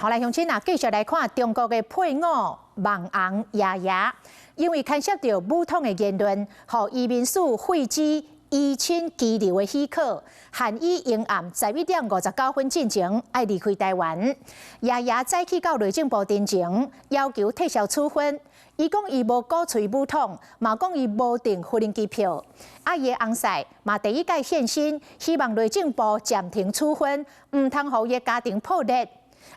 好來，鄉親啊，繼續來看中國的配偶網紅雅雅，因為牽涉著武統的言論，予移民署廢止依親居留的許可，限伊迎暗11點59分進前愛離開台灣。雅雅早起到內政部陣前，要求撤銷處分。伊講伊無鼓吹武統，嘛講伊無訂無人機票。啊，伊的翁婿嘛第一擺現身，希望內政部暫停處分，毋通予伊的家庭破裂。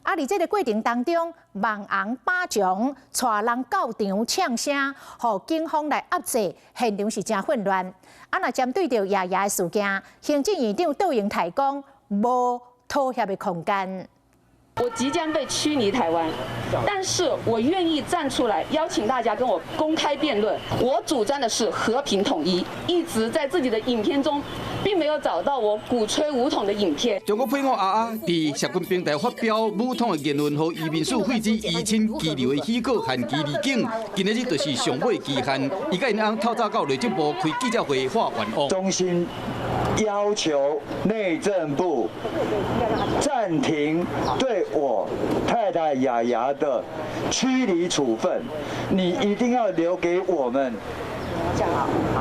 啊！佇這个過程當中，網紅巴掌帶人到場嗆聲，予警方來壓制，現場是誠混亂。啊，若針對著雅雅的事件，行政院長卓榮泰講無妥協的空間。我即將被驅離台灣，但是我願意站出來邀請大家跟我公開辯論。我主張的是和平統一，一直在自己的影片中，並沒有找到我鼓吹武統的影片。中國配偶阿阿佇社群平台發表武統的言論，予移民署廢止依親居留的許可，限期離境。今仔日就是上尾期限，伊佮𪜶翁透早到內政部開記者會發願望。中心要求內政部暫停對我太太雅雅的驅離處分，你一定要留給我們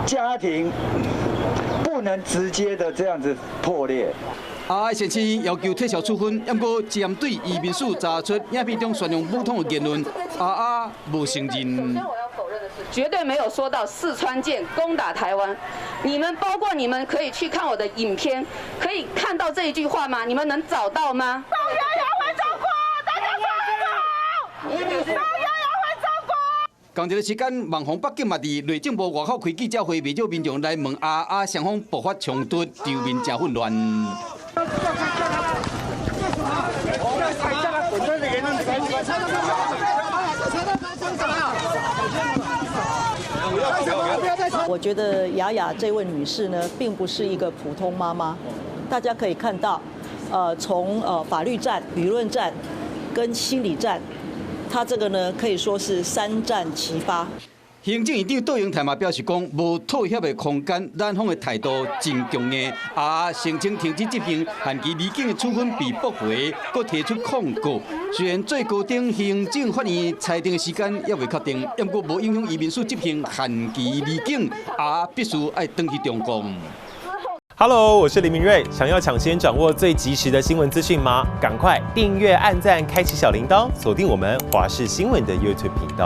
家庭，不能直接的這樣子破裂。阿先生要求撤銷處分，毋過針對移民署查出影片中宣揚武統的言論，阿阿無承認。首先我要否認的是，絕對沒有說到四川艦攻打台灣。你們包括你們可以去看我的影片，可以看到這一句話嗎？你們能找到嗎？放雅雅回中國，大家說好，放雅雅回中國。仝一个時間，網紅北京嘛佇內政部外口開記者會，袂少民眾來問阿阿，雙方爆發衝突，場面誠混亂。我覺得雅雅這位女士呢，並不是一個普通媽媽。大家可以看到，從法律戰、輿論戰跟心理戰，她這個呢可以說是三戰齊發。行政院長卓榮泰嘛表示講，無妥協的空間，咱方的態度真強硬。啊，聲稱停止執行限期離境的處分被駁回，閣提出抗告。雖然最高等行政法院裁定的時間猶未確定，毋過無影響移民署執行限期離境，啊，必須愛轉去中國。 Hello，我是林明瑞。想要搶先掌握最及時的新聞資訊嗎？趕快訂閱、按讚、開啟小鈴鐺，鎖定我們華視新聞的 YouTube 頻道。